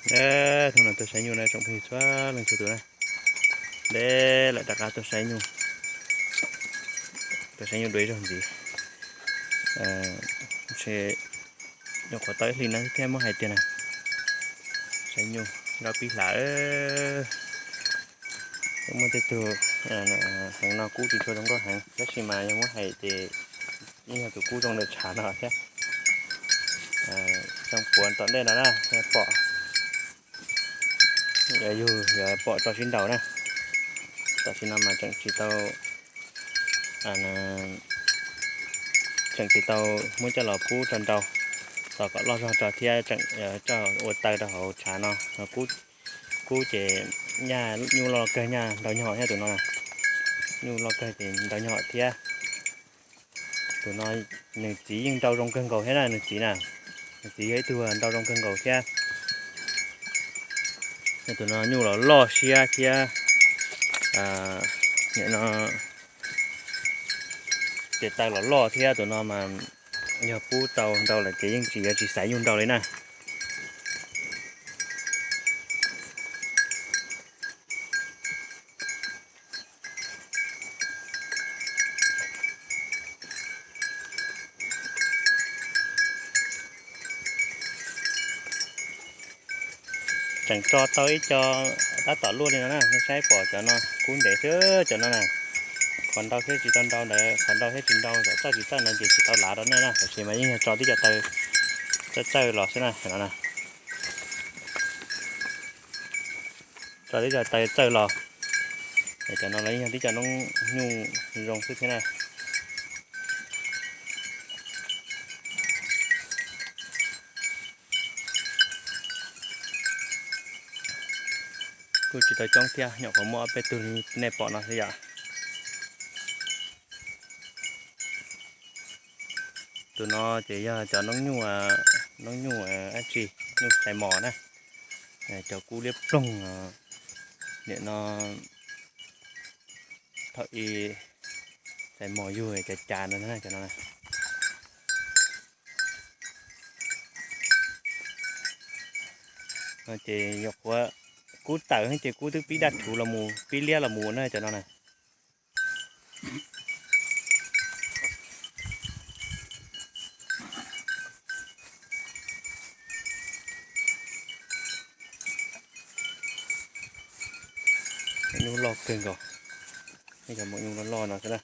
Hnub no tuaj saib nyuj na tsoom phooj ywg txhua leej txhua tus na. Deb lawm rov qab tuaj saib nyuj, tuaj saib nyuj dua ib zaug ntxiv. Ntshe nyuam qhuav tau ib hlis no thiaj muab hais tiag na. Saib nyuj nrab pib hlav. Muaj tej tug heev no kub tsis tshua zoo nkauj heev tab sis mas yog muab hais ces yeej yog tus kub zoo ntawm tshav no thiab. Xyoo puav tom ntej no na yog pom, yug yuav pom tso sib nraus na. Tam sim no mas tseem tsis tau, tseem tsis tau muab coj los pub tso nrau, tos kom loj zog tso thiab tseem coj ua taw rau hauv tshav no. Kub ces nyaj nyuj loj kawg nyaj nrau nyhom thiab tus no na. Nyuj loj kawg ces nrau nyhom thiab. Tus no nws txiv yeej nrau zoo kawg nkaus thiab na, nws txiv na, nws txiv yog ib tug nrau zoo kawg nkaus thiab. Tus no nyuj los loj siab thiab, nim no ces taw los loj thiab. Tus no mas yog pub tau nrau lawm ces yeej tsis yuav tsis xaiv nyuj nrau li na. Tseem tso tau ib co tab tom luaj li no na, nej saib pom cov no kub ntev xwb cov no na. Qhov nrau thiab tsis tau nrau ntawd, qhov nrau thiab tsis nrau, txawj tsis txawj no ces tsis tau lav rau nej na, tab sis mas yeej yog tso tib co taw txawj txawj los xwb na no. Tso tib co taw txawj los, cov no los yeej yog tib co noob nyuj zoo xwb thiab na. Kuj tsis tau coob thiab, nyuam qhuav muaj ob peb tug li nej pom no xwb yom. Tus no ces yog cov noob nyuj, noob nyuj dab tsi, nyuj xais mos na. Cov kub liab ploog, nim no thaum ub xais mos yug cov cas no na, cov no. Ces nyuam qhuav kub tawm ces kub twb pib daj rhuv los mus, pib liab los mus na cov no na. Nyuj loj kawg nkaus, cov maum nyuj loj loj no xwb na.